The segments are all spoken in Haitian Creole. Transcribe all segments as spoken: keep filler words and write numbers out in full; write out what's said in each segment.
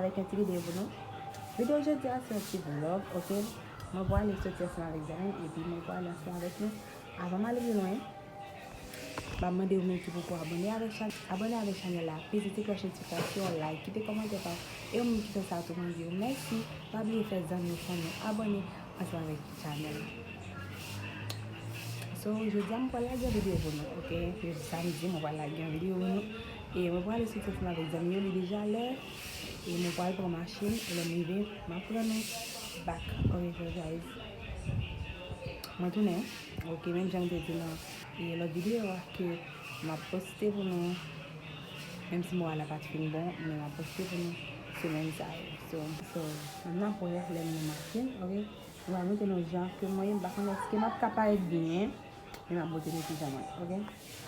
Avèk yon ti videyo pou nou. Videyo jodi a se yon ti vlog, ok? Mwen pral soti ansanm avèk zanmi m, epi mwen pral ansanm avèk nou. Avan m ale pi lwen, m ap mande ou menm ki poko abòne avèk chan-, abòne avèk chanèl la, peze ti klòch notifikasyon, like, kite kòmantè pa w. E ou menm ki fè sa tou, mwen di w mèsi. Pa bliye fè zanmi w, fanmi w abòne ansanm avèk chanèl la. So, jodi a mwen pral lage yon videyo pou nou, ok? Jodi samdi, mwen pral lage yon videyo pou nou. E mwen pral soti ansanm avèk zanmi yo, li deja lè. E mwen pral pran machin, e lè m rive, m ap pran nou back. Ok, so guys. Mwen tounen, ok, menm jan m te di nan, e, lòt videyo a, ke m ap poste pou nou, menm si mwa la pa t fin bon, men m ap poste pou nou semèn sa yo. So, so, ann apre, lè m nan machin, ok? Mwen pral montre nou jan ke mwen ye, m pa konn èske m ap ka parèt byen, men m ap montre nou kijan mwen ye, ok?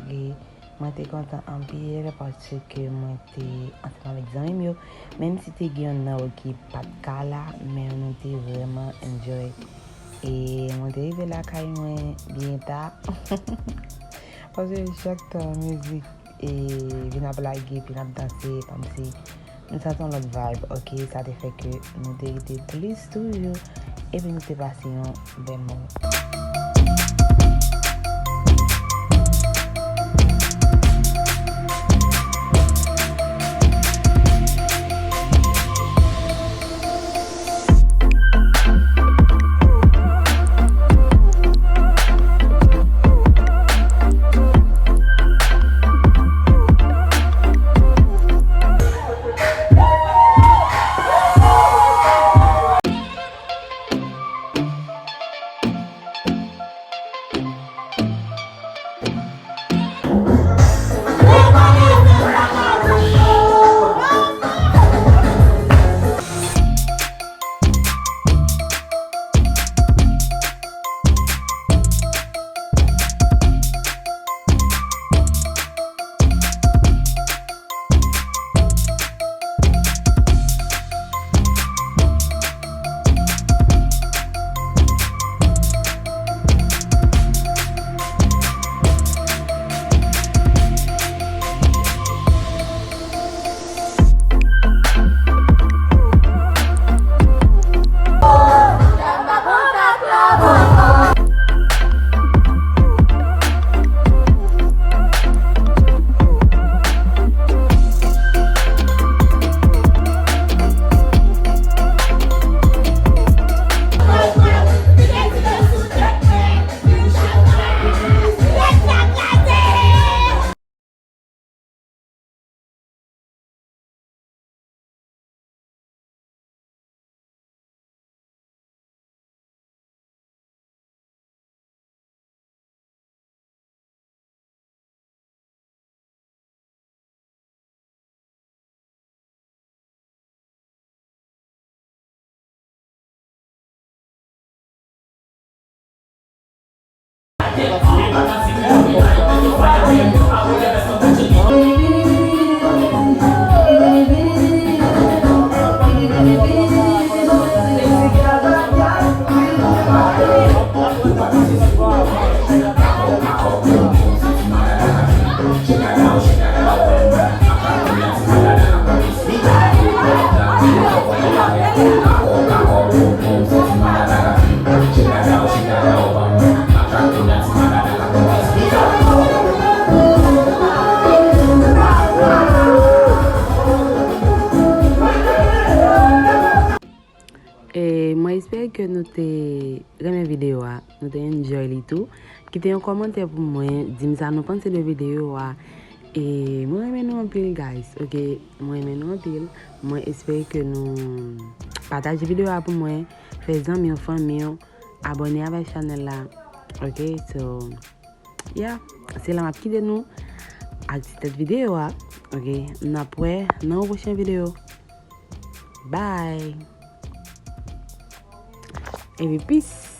E mwen te kontan anpil paske mwen te ansanm avèk zanmi m yo. Menm si te gen youn nan yo ki pa t ka la, men nou te vrèman enjoy. E mwen te rive lakay mwen byen ta. Paske chak tan mizik e vin ap lage, epi n ap danse, kòmsi nou santi yon lòt vibe, oke? Sa te fè ke nou te rete plis toujou, epi nou te pase yon bèl moman. E mwen espere ke nou te renmen videyo a, nou te enjoy li tou. Kite yon kòmantè pou mwen, di m sa nou panse de videyo a. E mwen renmen nou anpil, guys, oke? Mwen renmen nou anpil. Mwen espere ke nou pataje videyo a pou mwen, fè zanmi w, fanmi w, abòne avèk chanèl la, oke? So, yeah, se la m ap kite nou ak ti tèt videyo a, oke? N ap wè nan yon pwochen videyo. Bye! Epi peace!